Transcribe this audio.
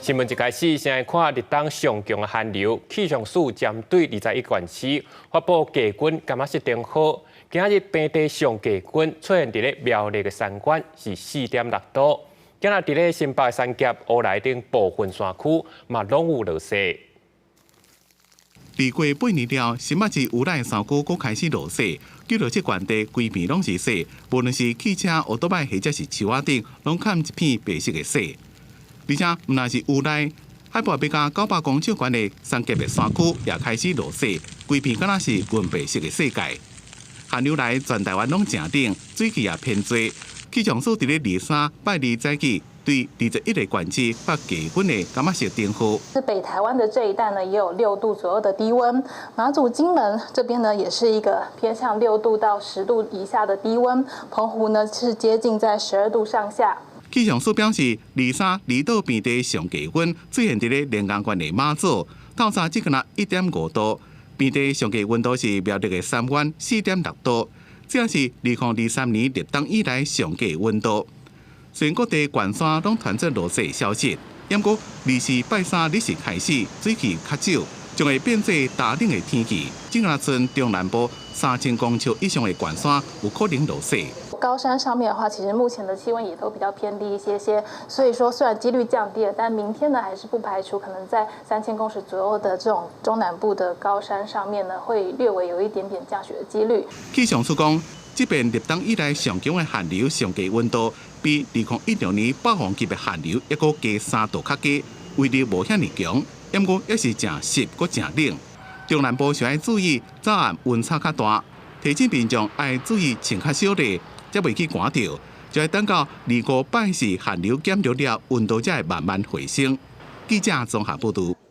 新聞一開始，先來看立冬上強的寒流，氣象署針對21縣市發布低溫監測燈號。今仔日平地上低溫出現佇咧苗栗的山關是4.6度，今仔日佇咧新北三峽、烏來等部分山區嘛攏有落雪。佇過八年了，新北市烏來山區閣開始落雪，記錄這縣地規片攏是雪，無論是汽車、歐多擺或者是樹仔頂，攏崁一片白色的雪。而且毋但是烏來，海拔欲加900公尺懸的三峽的山區也開始落雪，規片敢若是銀白色的世界。寒流來，全台灣攏誠冷，水汽也偏濟。氣象署佇咧23拜二早起，對21個縣市發低溫的柑仔色燈號。是北台灣的這一帶呢，也有6度左右的低溫。馬祖、金門這邊呢，也是一個偏向6度到10度以下的低溫。澎湖呢，是接近在12度上下。氣象署表示，二三離島平地上低溫出現佇咧連江縣的馬祖，透早只敢若1.5度；平地上低溫度是苗栗的三灣4.6度，這也是2023年立冬以來上低溫度。雖然各地懸山攏傳出落雪消息，毋過24拜三日時開始水汽較少，將會變做焦冷的天氣。這若賰中南部3000公尺以上的懸山有可能落雪。高山上面的話，其實目前的氣溫也都比較偏低一些些，所以說雖然幾率降低了，但明天呢還是不排除可能在3000公尺左右的這種中南部的高山上面呢，會略微有一點點降雪的幾率。氣象署講，這遍立冬以來上強的寒流，上低溫度比2016年霸王級的寒流猶閣加3度較低，威力無遐爾強，毋過也是誠濕閣誠冷。中南部需愛注意早暗溫差較大，提醒民眾愛注意穿較少咧，才袂去寒著，就愛等到25拜四寒流減弱了，溫度才會慢慢回升。記者綜合報導。